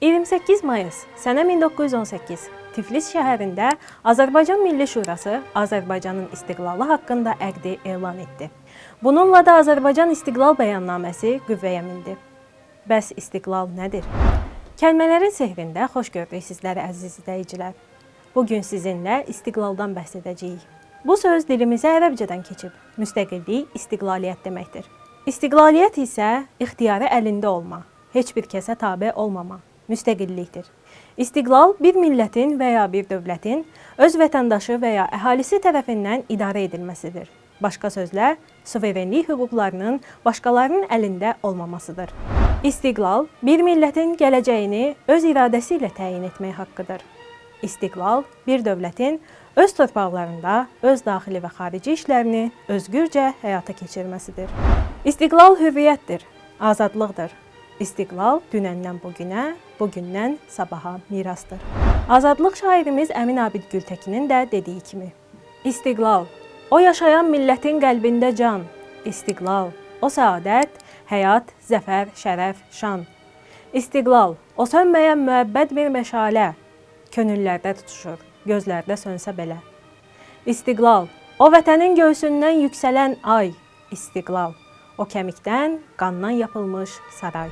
28 mayıs, sənə 1918, Tiflis şəhərində Azərbaycan Milli Şurası Azərbaycanın istiqlalı haqqında əqdi elan etdi. Bununla da Azərbaycan İstiqlal Bəyannaməsi qüvvəyə mindi. Bəs istiqlal nədir? Kəlmələrin sehrində xoş gördük sizləri, əziz izləyicilər. Bu gün sizinlə istiqlaldan bəhs edəcəyik. Bu söz dilimizə ərəbcədən keçib. Müstəqillik, istiqlaliyyət deməkdir. İstiqlaliyyət isə ixtiyarı əlində olma, heç bir kəsə tabe olmama, müstəqillikdir. İstiqlal bir millətin və ya bir dövlətin öz vətəndaşı və ya əhalisi tərəfindən idarə edilməsidir. Başqa sözlə, suverenlik hüquqlarının başqalarının əlində olmamasıdır. İstiqlal bir millətin gələcəyini öz iradəsi ilə təyin etmək haqqıdır. İstiqlal bir dövlətin öz torpaqlarında öz daxili və xarici işlərini özgürcə həyata keçirməsidir. İstiqlal hürriyyətdir, azadlıqdır. İstiqlal dünəndən bu günə, bu gündən sabaha mirasdır. Azadlıq şairimiz Əmin Abid Gültəkinin də dediyi kimi: İstiqlal o yaşayan millətin qəlbində can. İstiqlal o səadət, həyat, zəfər, şərəf, şan. İstiqlal o sönməyən müəbbəd bir məşalə, könüllərdə tutuşur, gözlərdə sönsə belə. İstiqlal o vətənin göğsündən yüksələn ay. İstiqlal o kəmikdən, qandan yapılmış saray.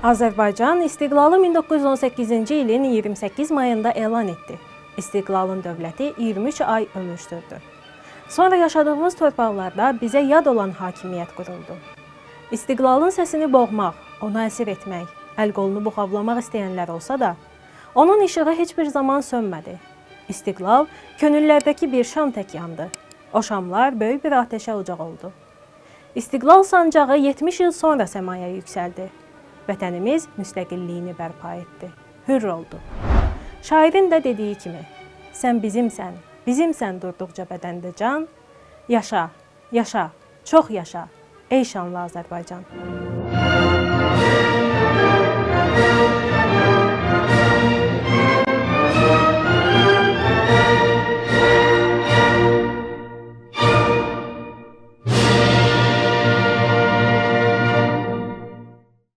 Azərbaycan istiqlalı 1918-ci ilin 28 mayında elan etdi. İstiqlalın dövləti 23 ay ömür sürdü. Sonra yaşadığımız torpaqlarda bizə yad olan hakimiyyət quruldu. İstiqlalın səsini boğmaq, onu əsir etmək, əl-qolunu buxavlamaq istəyənlər olsa da, onun işığı heç bir zaman sönmədi. İstiqlal könüllərdəki bir şam tək yandı. O şamlar böyük bir atəşə ocaq oldu. İstiqlal sancağı 70 il sonra səmaya yüksəldi. Vətənimiz müstəqilliyini bərpa etdi. Hürr oldu. Şairin də dediyi kimi, sən bizimsən, bizimsən durduqca bədəndə can, yaşa, yaşa, çox yaşa, ey şanlı Azərbaycan.